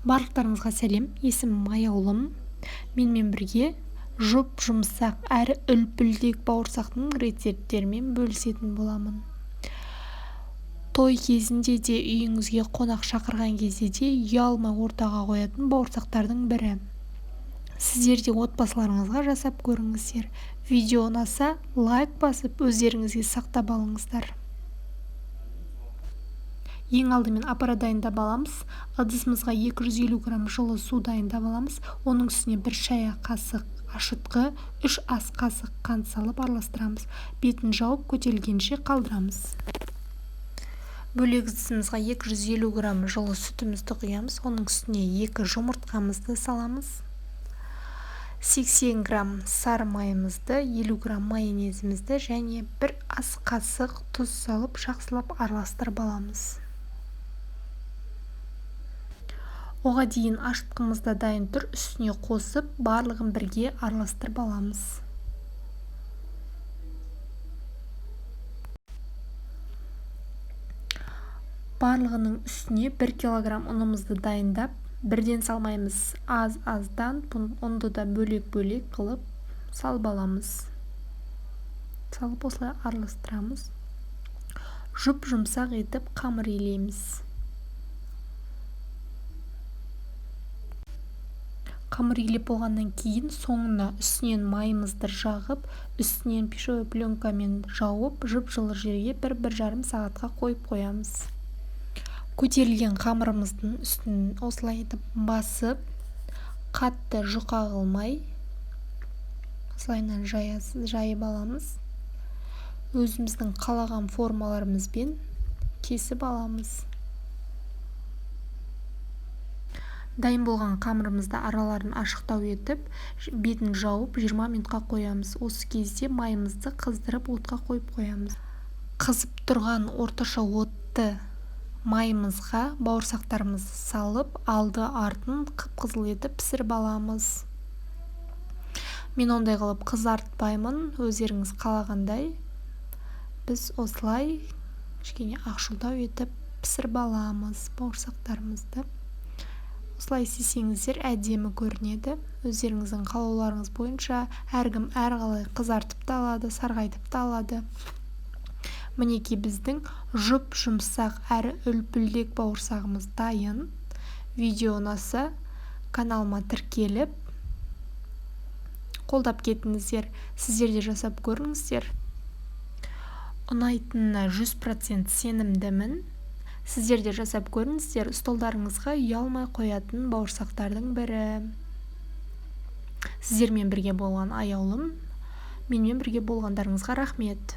Барлықтарыңызға сәлем, есімім Аяулым. Менімен бірге жұп-жұмсақ әрі үлпілдек бауырсақтың рецепттерімен бөлісетін боламын. Той кезінде де, үйіңізге қонақ шақырған кезде де ұялмай ортаға қоятын бауырсақтардың бірі. Сіздер де отбасыларыңызға жасап көріңіздер. Видео ұнаса, лайк басып, өздеріңізге сақтап алыңыздар. Ең алдымен апара дайындап аламыз. Ыдысымызға 250 грамм жылы су дайындап аламыз. Оның үстіне 1 шай қасық ашытқы, 3 ас қасық қант салып араластырамыз. Бетін жауып көтерілгенше қалдырамыз. Бөлек ыдысымызға 250 грамм жылы сүтімізді құямыз. Оның үстіне 2 жұмыртқамызды саламыз. 80 грамм сары майымызды, 50 грамм майонезімізді және 1 ас қасық тұз салып жақсылап араластырып аламыз. Оға дейін ашытқымыз да дайын тұр, үстіне қосып, барлығын бірге араластырып аламыз. Барлығының үстіне 1 килограмм ұнымызды дайындап, бірден салмаймыз. Аз-аздан ұнды да бөлек-бөлек қылып салып аламыз. Салып осылай араластырамыз. Жұп-жұмсақ етіп қамыр илейміз. Қамыр илеп болғаннан кейін соңына үстінен майымызды жағып, үстінен пищевой пленкамен жауып, жып-жылы жерге бір-бір жарым сағатқа қойып қоямыз. Көтерілген қамырымыздың үстін осылай етіп басып, қатты жұқа қылмай, осылайынан жайып аламыз. Өзіміздің қалаған формаларымызбен кесіп аламыз. Дайын болған қамырымызды араларын ашықтау етіп, бетін жауып 20 минутқа қоямыз. Осы кезде майымызды қыздырып отқа қойып қоямыз. Қызып тұрған орташа отты майымызға бауырсақтарымызды салып, алды артын қып-қызыл етіп пісіріп аламыз. Мен ондай қылып қызартпаймын, өздеріңіз қалағандай. Біз осылай кішкене ақшылдау етіп пісіріп аламыз бауырсақтарымызды. Осылай істесеңіздер әдемі көрінеді. Өздеріңіздің қалауларыңыз бойынша әркім әрқалай қызартып та алады, сарғайтып та алады. Мінекей біздің жұп-жұмсақ әрі үлпілдек бауырсағымыз дайын. Видео ұнаса каналыма тіркеліп, қолдап кетіңіздер. Сіздер де жасап көріңіздер. Ұнайтынына 100% сенімдімін. Сіздер де жасап көріңіздер, столдарыңызға ұялмай қоятын бауырсақтардың бірі. Сіздермен бірге болған Аяулым, менімен бірге болғандарыңызға рахмет.